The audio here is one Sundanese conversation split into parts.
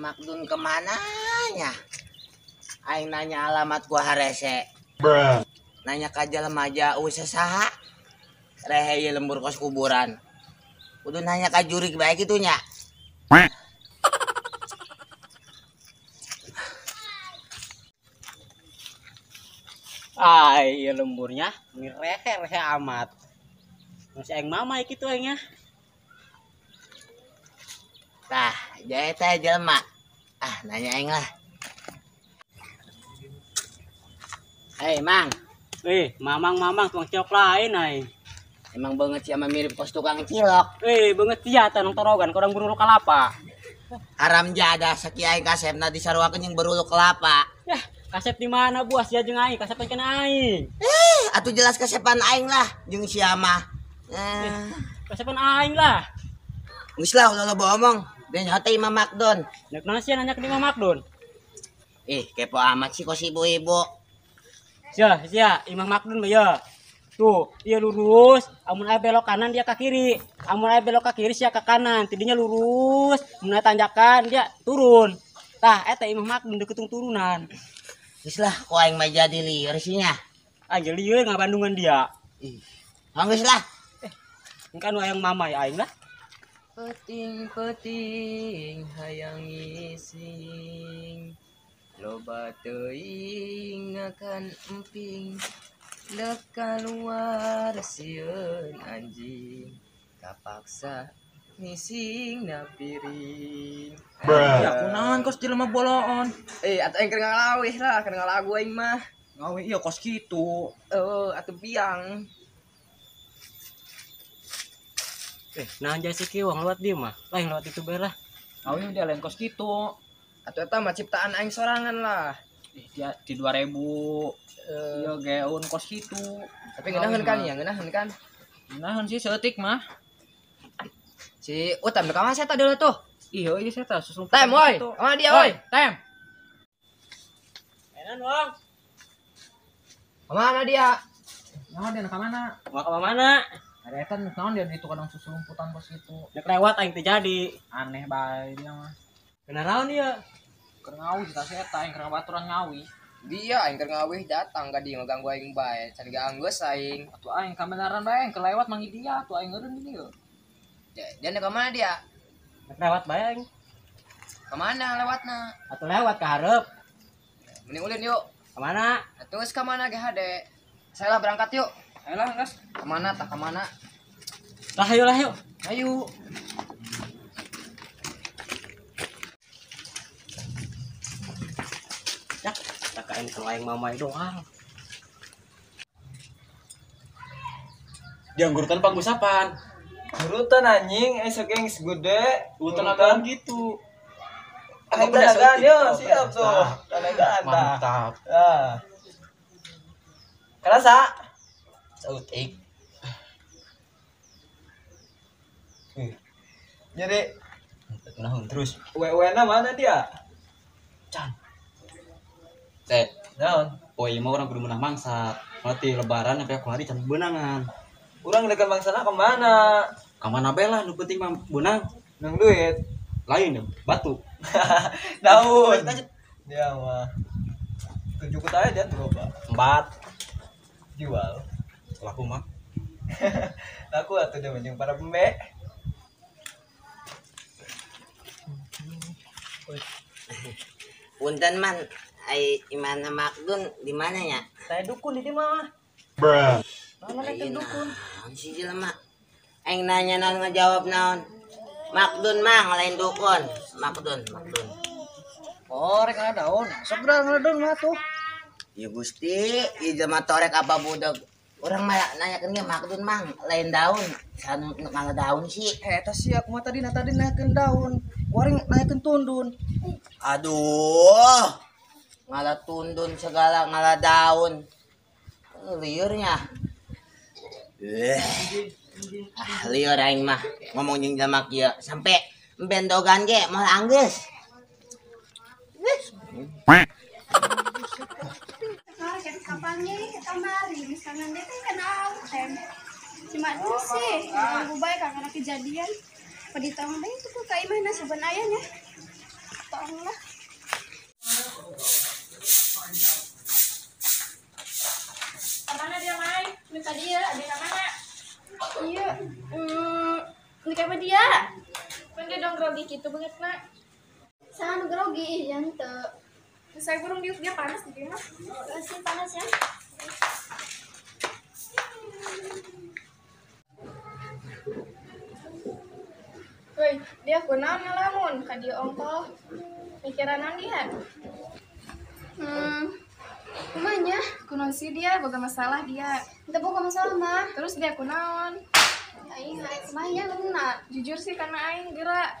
Makdun kemana nya? Aing nanya alamat gua harese. Nanya ka jelema aja eueuh saha. Rehe ieu lembur kos kuburan. Kudu nanya ka jurik bae kitu nya. Ai ieu lemburnya ini rehe-rehe amat. Masih aing mamai kitu aingnya. Tah, jae teh jelema. Ah, nanya aing lah. Hei, Mang. Mamang-mamang tukang cilok lain aing. Emang banget sih sama mirip kos tukang cilok. Banget sia tah nang torogan korang berulu kelapa. Haram jadah saki aing kasepna disaruakeun jeung berulu kelapa. Yah, kasep di mana buah sia jeung aing, kasepan kana aing. Atuh jelas kasepan aing lah jeung sia mah. Kasepan aing lah. Geus lah ulah loba omong. Dan hote Imam Makdun. Nek naon sia nanya ke Imam Makdun? Kepo amat sih kos ibu-ibu. Sia, sia, Imam Makdun mah ya. Tuh, dia lurus, amun aya belok kanan dia ke kiri. Amun aya belok ke kiri sia ke kanan, tidinya lurus, mun aya tanjakan dia turun. Tah, eta Imam Makdun deukeut turunan. Geus lah, ku aing mah jadi lieur sih nya. Ah, jadi lieur ngabandungan dia. Ih, geus lah. Engkan nu hayang mamai aing lah. Peting-peting hayang ngising, loba teuing ngakan emping, dek kaluar sieun anjing, kapaksa ngising na piring. Ya kunaon kos jelema boloon. Atuh aing keur ngalawih lah, keur ngalagu aing mah. Ngawih ieu kos kitu. Atuh biang. Nah jasa kieu wong lewat dieu mah. Lain lewat itu bae lah. Ngawih dia lain kos kitu. Atuh eta mah ciptaan aing sorangan lah. Dia di 2000 ieu geun kos kitu. Tapi ngeunaheun kan ya, ngeunaheun kan? Ngeunaheun sih seutik mah. Si Utam ka mana saya dulu tuh? Iya, iya saya susul. Tem, woi. Mana dia, woi? Tem. Enan, Wong. Kemana dia? Nah, dia ka mana? Mau ka mana? Ada eta naon dia di tukang susulumputan kos kitu. Nek lewat aing teu jadi. Aneh bae dia mah. Kena naon dia? Keur ngawi kita saya eta aing keur baturan ngawi. Dia aing keur ngawih datang ka dieu ngaganggu aing bae. Can geus aing. Atuh aing kabenaran bae aing kelewat manggih dia atuh aing eureun di dieu. Dia ka mana dia? Nek lewat bae aing. Ka mana lewatna? Atuh lewat ka hareup. Mending ulin yuk. Ka mana? Atuh geus ka mana ge hade. Saya lah berangkat yuk. Ayolah, gas. Kemana tak kemana? Lah ayo lah yuk. Ayo. Ya, tak kain selain mamai doang. Dia ngurutan panggusapan. Ngurutan anjing, esok yang segede. Ngurutan apaan gitu. Ayo tanagaan yo, siap tuh. Tanagaan tah. Mantap. Nah. Kerasa? Sautik. Jadi naon terus? WW-na mana dia? Can. Teh, naon? Oh iya mah orang kudu menang mangsa. Berarti lebaran sampai aku hari can beunangan. Urang dekat mangsana kemana? Ka mana bae lah, nu penting mah beunang. Nang duit. Lain batu. Daun. Dia mah 7 kota aja tuh Bapak. 4. Jual. Laku mah. Laku atuh dia jeung para pembe. Punten man, ai imana Makdun di mana nya? Saya dukun di dieu mah. Bruh. Mana rek dukun? Naon sih jelema? Aing nanya naon ngajawab naon? Makdun mah lain dukun. Makdun, Makdun. Oh, rek ngala daun. Sok geura ngala daun mah tuh. Ya Gusti, ieu jelema torek apa budak? Orang mah nanyakeun ge Makdun mang lain daun. Sanu ngala daun sih. Eta sih aku mah tadi nanyakeun daun. Waring nanyakeun tundun. Aduh. Ngala tundun segala ngala daun. Liurnya. Ah, liur aing mah ngomong jeung jelema kieu sampe bendogan ge moal anggeus. Cuma sih, ganggu bae karena kejadian. Peditang bae itu ka imahna sugan ayahnya. Fotoan lah. Mana dia Mai? Minta dia, dia ke mana? Iya, nikah sama dia. Kan dia dong grogi gitu banget nak. Sama grogi, jangan teu. Saya burung diuk dia panas di mah. Masih panas ya. Woi, dia kunaon ngalamun ka dia ongkoh. Mikiran naon dia? Kumanya? Kunaon sih dia, boga masalah dia. Entah boga masalah mah. Terus dia kunaon? Aing arek kumaha beuna. Jujur sih karena aing geura.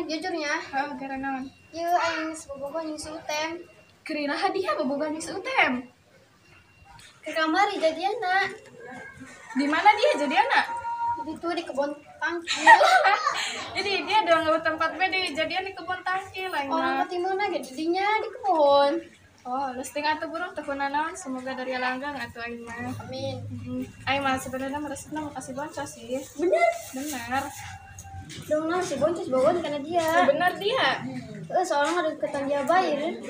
Jujurnya? Heeh, geura naon? Ieu aing geus bobogoh jeung si Utem. Geurinaha dia bobogoh jeung si Utem? Ke kamari jadianna. Di mana dia jadianna? Itu di kebon tangkil. Jadi dia dong nggak tempat be di jadian di kebon tangkil aing mah. Orang patimuna ge didinya di kebon. Oh, lusting atuh burung teu kunanaon, semoga dari langgang atuh aing mah. Amin. Aing mah sebenarnya meresepna mau kasih boncos sih. Bener? Bener. Dong nah si boncos bawa karena dia. Ya, bener dia. Soalnya ada deketan dia bae.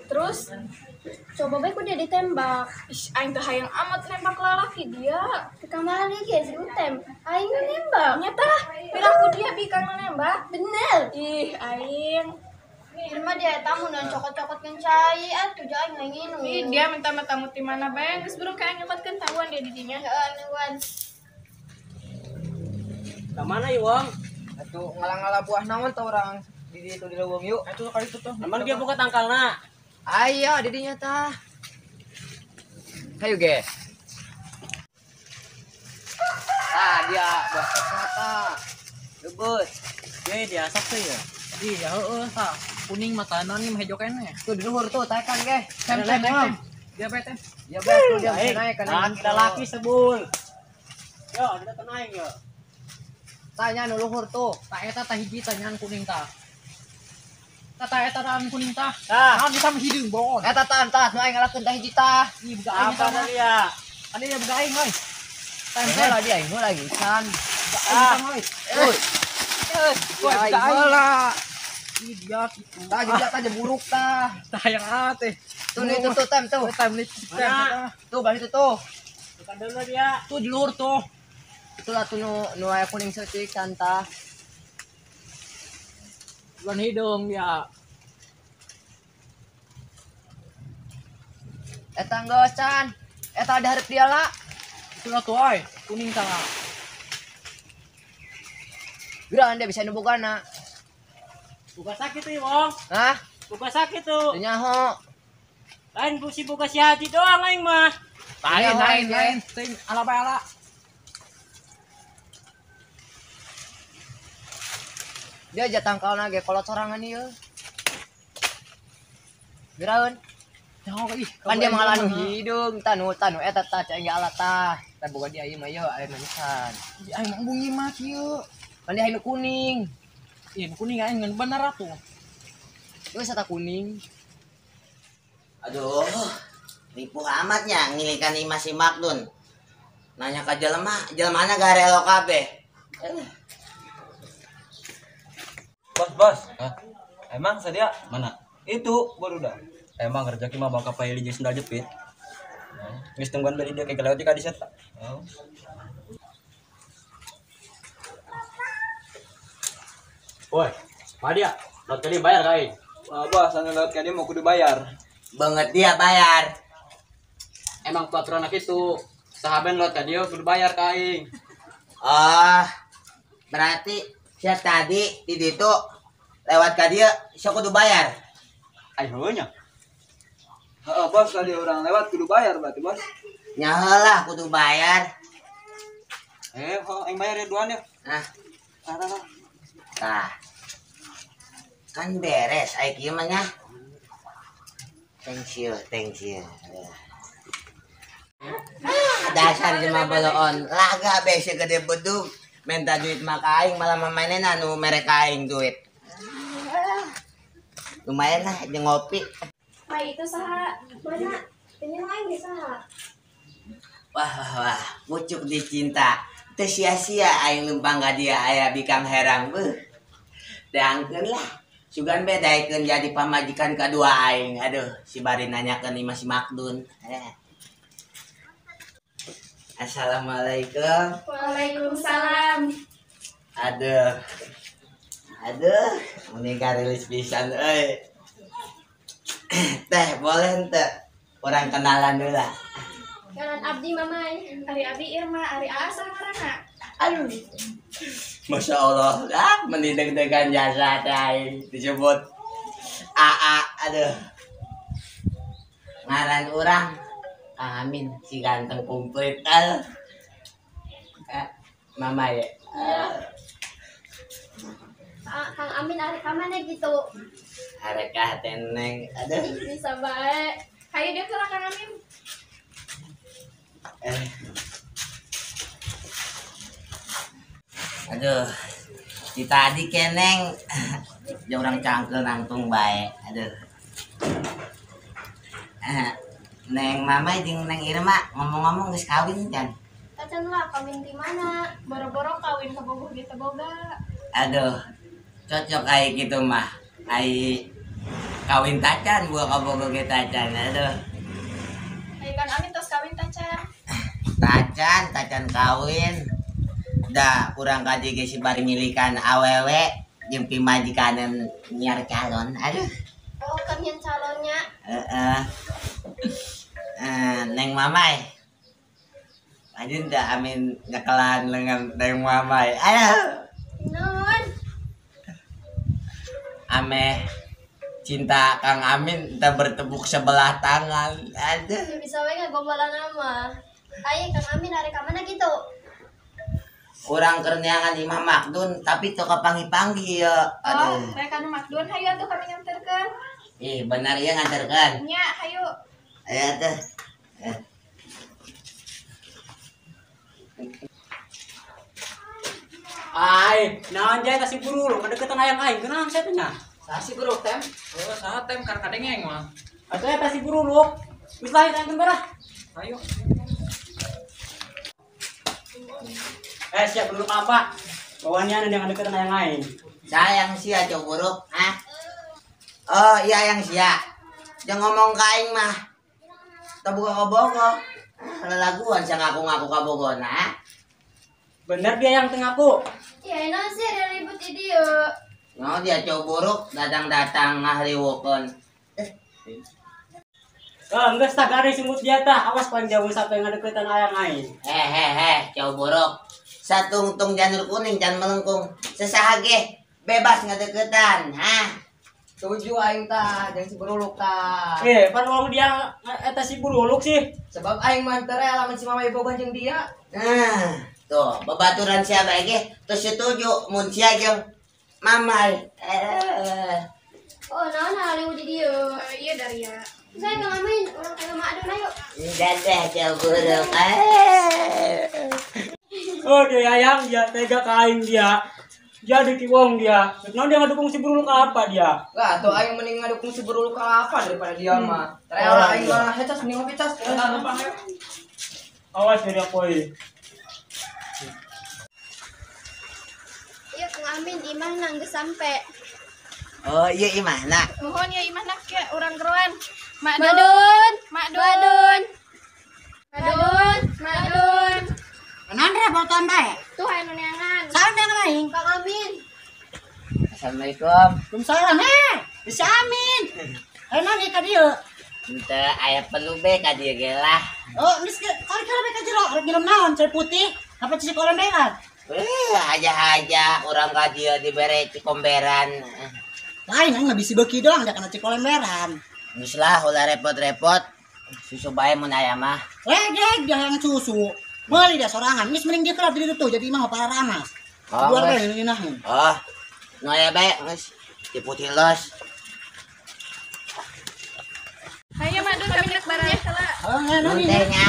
Terus coba bae ku dia ditembak. Ih, aing teh hayang amat nembak lalaki dia. Ke kamar ge si Utem. Aing nembak. Nyata, piraku dia bikang nembak. Bener. Ih, aing. Mah dia tamu dan cokot-cokot kan cai atuh aing nginum. Ih, dia minta tamu ti mana bae geus burung kayak nyokotkeun tahuan dia di dinya. Heeh, nungguan. Ka mana ieu, Wong? Atuh ngalang-ngala buah naon tah urang di ditu di leuweung yuk. Atuh kali itu tuh. Aman dia buka tangkalna. Aya di dinya tah. Hayu ge. Tah dia buah tah. Leubeut. Ye dia sok teh ya. Iya heeh tah. Kuning matana nih mah hejo keneh. Tuh di luhur tuh taekan ge. Tem tem tem. Dia bae tem. Dia bae tuh dia naik kan. Laki sebul. Yo, kita tenang yo. Tanya nu luhur tuh. Tah eta tah hiji tanyaan kuning tah. Tah eta tah kuning tah. Tah. Naon bisa hideung bohong. Eta tah tah nu aing ngalakeun tah hiji tah. Ih buka aing apa dia? Ada dia buka aing euy. Tah heula dia aing lagi san. Ah. Euy. Euy, buka aing heula. Ih dia gitu. Tah dia tah buruk tah. Tah yang teh. Tuh itu tuh tem tuh. Tem nih. Tuh balik itu tuh. Buka dulu dia. Tuh di luhur tuh. Itulah tuh nu aya kuning seutik tah. Bukan hidung dia. Eta geus can. Eta ada hareup dia lah. Itulah tuh oi, kuning tah. Geura dia bisa nu bogana. Buka sakit tuh, Wong. Hah? Buka sakit tuh. Teu nyaho. Lain busi buka si Haji doang aing mah. Lain lain lain. Ting ala bae ala. Dia aja tangkalna ge kolot sorangan ieu. Geraun. Nyaho ih. Kan dia mengalanu hidung tanu tanu eta tah cai ge ala tah. Tah boga dia ieu mah ieu aya manisan. Ih aing mah bungi mah kieu. Kan dia nu kuning. Ih nu kuning aing ngan bener atuh. Geus eta kuning. Aduh, ripuh amatnya ngilikan imah si Makdun. Nanya ka jelema, jelemana garelo kabeh. Bos, bos. Hah? Emang sedia? Mana? Itu baru dah. Emang rezeki mah bakal paili jeung sendal jepit. Geus tungguan beli dia kayak lewat ka di set. Oh. Woi, Madia, lot kali bayar ka aing. Wah, bos, anu lewat ka dia mau kudu bayar. Banget dia bayar. Emang peraturan itu, sahaben lot ka dia kudu bayar ka aing. Oh, berarti sia tadi di ditu lewat ka dia sia kudu bayar. Ai heuh nya. Heeh, bos, tadi orang lewat kudu bayar berarti, bos. Nya heula kudu bayar. Ho, aing bayar ya duan ya. Nah, tah tah. Tah. Kan beres ai kieu mah nya. Thank you, thank you. Dasar jelema boloon, laga be segede bedug. Minta duit maka aing malah mamainin anu merek aing duit. Lumayan lah jeung ngopi. Mai itu saha? Mana? Tanya aing ge saha? Wah wah wah, pucuk dicinta. Teu sia-sia aing lempang ka dia aya bikang herang beuh. Dangkeun lah. Sugan be daekeun jadi pamajikan kadua aing. Aduh, si bari nanyakeun imah si Makdun. Assalamualaikum. Waalaikumsalam. Aduh. Aduh, mending rilis pisan euy. Teh, boleh henteu? Urang kenalan dulu lah. Ngaran abdi Mamai. Ari abdi Irma, ari Aa saha ngaranna? Aduh. Masya Allah, mending deg-degan jasa teh aing disebut AA. Aduh. Ngaran urang Kang Amin, si ganteng komplit. Aduh. Mama ya. Kang Amin arek ka mana gitu? Arek ka teneng. Aduh. Bisa bae. Hayu dieu lah Kang Amin. Aduh, di tadi keneng dia orang cangkel nangtung bae. Aduh. Neng Mama jeung Neng Irma ngomong-ngomong geus kawin kan? Tacan lah kawin di mana? Boro-boro kawin ka bogoh ge teu boga. Aduh, cocok ai kitu mah. Ai kawin tacan buah ka bogoh ge tacan. Aduh. Ai Kang Amin tos kawin tacan. Tacan, tacan kawin. Da kurang kaji ge si bari ngilikan awewe jeung pimajikaneun nyiar calon. Aduh. Oh, kan yang calonnya. Heeh. Neng Mamai. Anjing teh Amin nyekelan lengan Neng Mamai. Aduh. Naon? Ameh cinta Kang Amin teh bertepuk sebelah tangan. Aduh. Bisa we ngagombalan mah. Ayo Kang Amin arek ka mana gitu? Kurang kerniangan imah Makdun tapi teu kapanggih-panggih ya. Aduh. Oh, rek anu Makdun hayu atuh kami nganterkeun. Ih, benar ya nganterkeun. Nya, hayu. Ayo teh. Ai, naon jaya kasih guru lu kadeukeutan ayang aing kunaon sia teh nya? Saha si guru tem? Oh, saha tem karena kadengeng mah. Atuh eta si guru lu. Geus lah tangkeun barah. Ayo. Siap dulu apa? Bawaannya ada yang deketan yang lain. Sayang sia cowok buruk, hah? Oh iya yang sia. Jangan ngomong ka aing mah. Teu buka kabogoh. Lelaguan sia ngaku-ngaku kabogoh nah. Bener dia yang tengah aku. Ya enak sih ada ribut di dia. No dia cowok buruk datang-datang ngahriwokeun. Oh, enggak setagari simut dia tah. Awas paling jauh sampai ngadeketan ayang aing. Hehehe, cowok buruk. Satungtung janur kuning can melengkung. Sesaha ge bebas ngadeketan, hah? Setuju aing tah, jangan si buruluk tah. Pan wong dia eta si buruluk sih. Sebab aing mah teu rela lamun si Mama bogoh jeung dia. Nah, tuh babaturan sia bae ge teu setuju mun sia jeung Mamai. Oh, naon halieu di dieu? Iya dari ya. Saya Kang Amin, urang ka Makdun ayo. Dadah cowok buruk. Oh, dia ayang dia tega ka aing dia. Jadi kiwong dia. Nah dia ngadukung si buruluk apa dia? Lah, tuh aing mending ngadukung si buruluk apa daripada dia mah. Rela aing mah hecas mending ngopi cas. Awas dari apoi. Iya Kang Amin, imahna geus sampe. Oh, iya imahna. Nuhun ya imahna ke urang geroan. Makdun. Madun. Madun. Madun. Naon rebotan bae? Tuh anu neangan. Saha neangan aing? Kang Amin. Assalamualaikum. Waalaikumsalam. Bisa Amin. Ayo naon ieu ka dieu? Henteu aya perlu be ka dieu ge lah. Oh, geus kali kali be ka jero rek nginum naon? Cai putih apa cikomberan? Aja-aja urang ka dieu dibere cikomberan. Lain aing mah bisi beuki doang da kana cikomberan. Geus lah ulah repot-repot. Susu bae mun aya mah. Legeg dia yang susu. Meuli dia sorangan, geus mending dia kerap di ditu tuh jadi imah para ramas. Oh, Luar bae ngeunaheun. Oh. Nu aya bae geus diputih los. Hayu Madun kami rek baraya heula. Oh, naon Nun teh nya.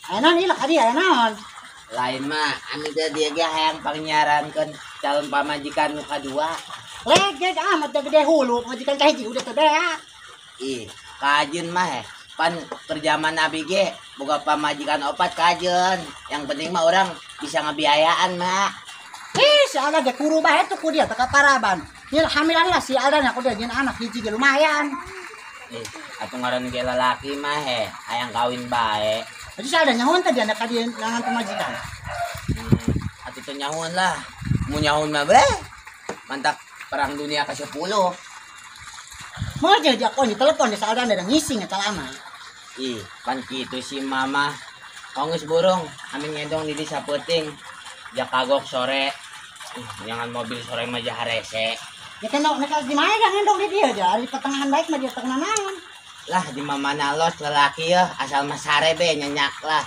Aya naon ieu ka dieu aya naon? Lain mah anu teh dia ge hayang pangnyarankeun calon pamajikan nu kadua. Legeg amat da gede hulu, pamajikan kahiji udah teu beak. Ih, kajeun mah pan kerjaman Nabi ge boga pamajikan opat kajeun. Yang penting mah orang bisa ngebiayaan mah. Si Alda ge kuru bae tuh ku dia teu kaparaban. Nyeun hamilan lah si Alda nya ku dia nyeun anak hiji ge lumayan. Eh, atuh ngaran ge lalaki mah he, hayang kawin bae. Jadi si Alda nyahoan teh dia ka dia langan pamajikan. Atuh teu nyahoan lah. Mun nyahoan mah bre. Mantap perang dunia ke 10. Mau jadi aku di telepon di si Alda ada ngising eta lama. Ih, pan kitu si mama. Kau geus burung, amin ngendong di desa peuting. Ja kagok sore. Ih, jangan mobil sore mah ja harese. Ya kan nek di mana dah ngendong di dia aja, di pertengahan baik mah dia tengah naon. Lah di mana los lelaki ya, asal mah sare be nyenyak lah.